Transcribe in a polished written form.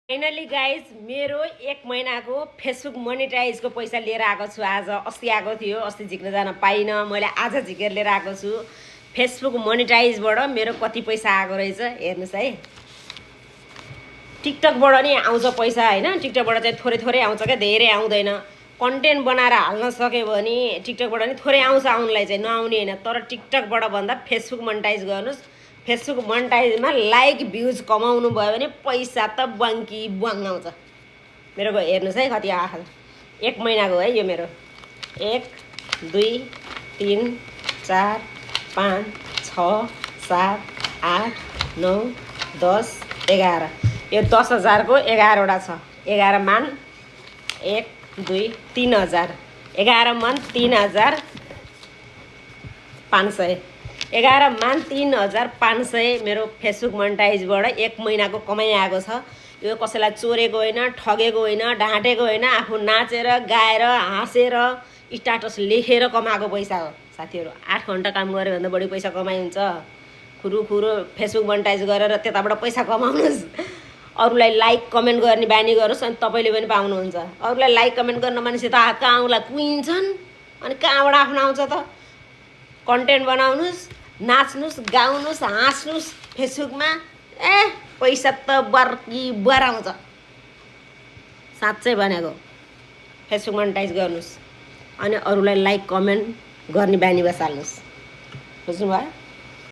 Finally guys मेरो 1 महिनाको Facebook मोनिटाइजको पैसा लिएर आएको छु। आज अस्ति आएको थियो, अस्ति झिक्न जान पाइनँ, मैले आज झिकेर लिएर आएको छु। फेसबुक मोनिटाइजबाट मेरो कति पैसा आएको रहेछ हेर्नुहोस् है। टिकटकबाट नि आउँछ पैसा होइन, टिकटकबाट चाहिँ थोरै थोरै आउँछ क्या, धेरै आउँदैन। कन्टेन्ट बनाएर हाल्न सक्यो भने टिकटकबाट नि थोरै आउँछ, आउनलाई चाहिँ नआउने होइन। तर टिकटकबाट भन्दा फेसबुक मोनिटाइज गर्नुहोस्। फेसबुक मोनिटाइजमा लाइक भ्युज कमाउनु भयो भने पैसा त बङ्की बङ आउँछ। मेरो हेर्नुहोस् है कति आएको, 1 महिनाको है यो मेरो। 1 2 3 4 5 6 7 8 9 10 11। यो 10,000को 11वटा छ। 11 मान 1 2 3,000, 11 मान 3,500, 11 मान 3,500 मेरो फेसबुक मोनिटाइजबाट 1 महिनाको कमाइ आएको छ। यो कसैलाई चोरेको होइन, ठगेको होइन, ढाँटेको होइन, आफू नाचेर गाएर हाँसेर स्ट्याटस लेखेर कमाएको पैसा हो साथीहरू। 8 घन्टा काम गऱ्यो भने त बढी पैसा कमाइ हुन्छ। खुरु फेसबुक मोनिटाइज गरेर त्यताबाट पैसा कमाउनुहोस्। अरूलाई लाइक कमेन्ट गर्ने बानी गर्नुहोस् अनि तपाईँले पनि पाउनुहुन्छ। अरूलाई लाइक कमेन्ट गर्न मान्छे त कहाँ आउँला कुहिन्छन्, अनि कहाँबाट आफ्नो आउँछ त। कन्टेन्ट बनाउनुहोस्, नाच्नुहोस्, गाउनुहोस्, हाँस्नुहोस् फेसबुकमा, पैसा त बर्की बर आउँछ। साँच्चै भनेको फेसबुक मोनिटाइज गर्नुहोस् अनि अरूलाई लाइक कमेन्ट गर्ने बानी बसाल्नुहोस्। बुझ्नुभयो?